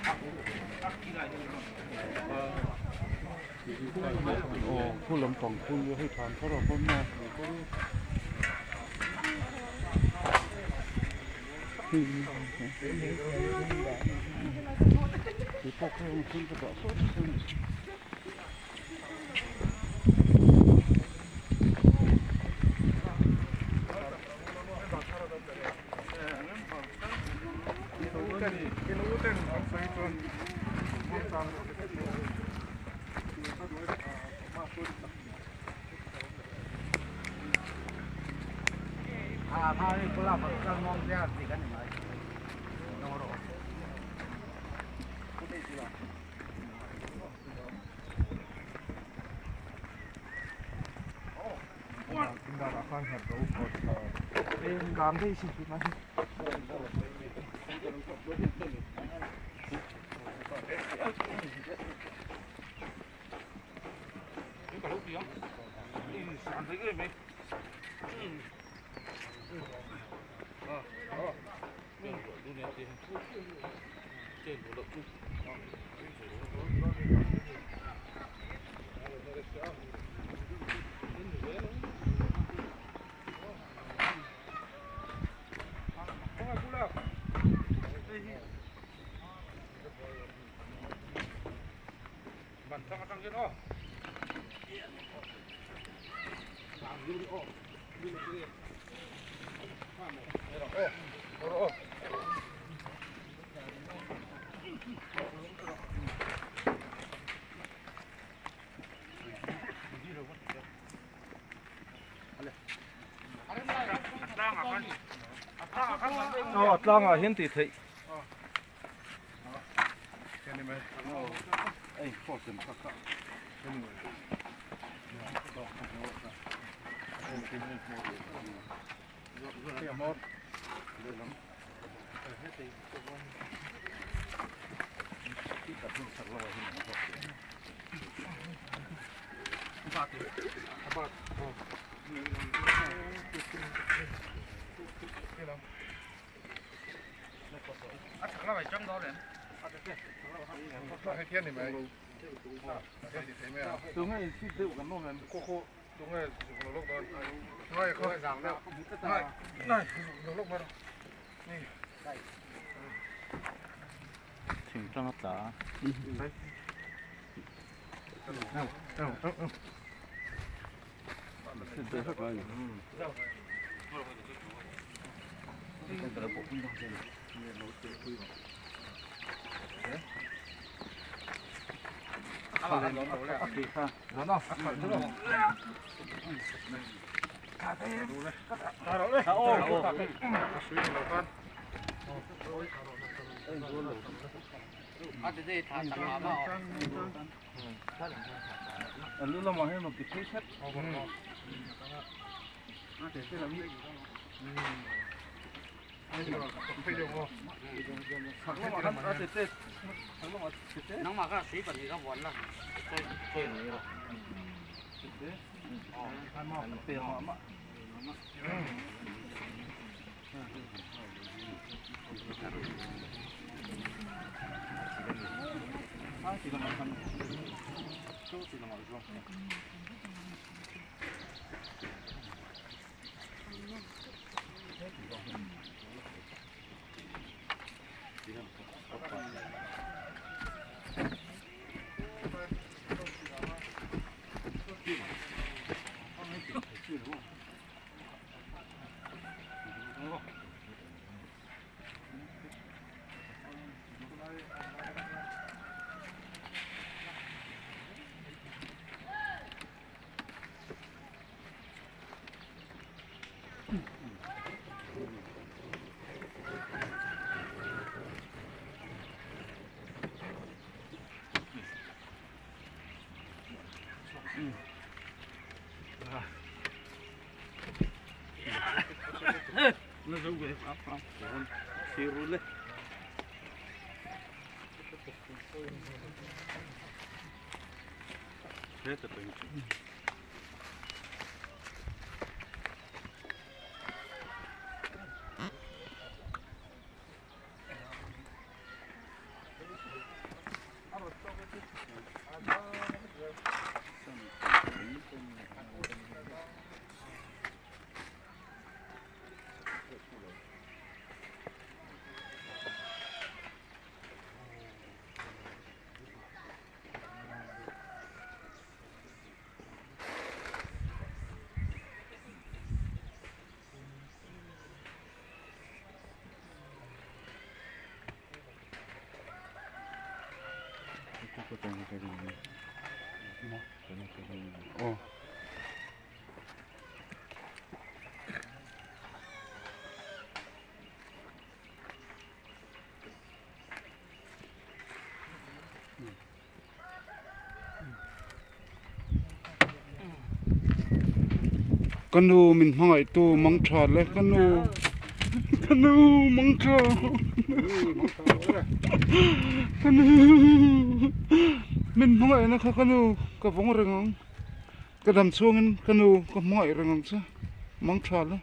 Aw khu lampang khu hei thlan thar a awm a tui pawh kha heng thil ka dah sawn sawn a ni. Aw a tlangah hian tih theih. Thing tang a tla a. Aw. Ka nu min hmangaih tu mang tha le ka nu ka nu mang tha ka nu min hmangaih na kha ka nu ka vawng reng ang ka dam chhungin ka nu ka hmangaih reng ang che mang tha le.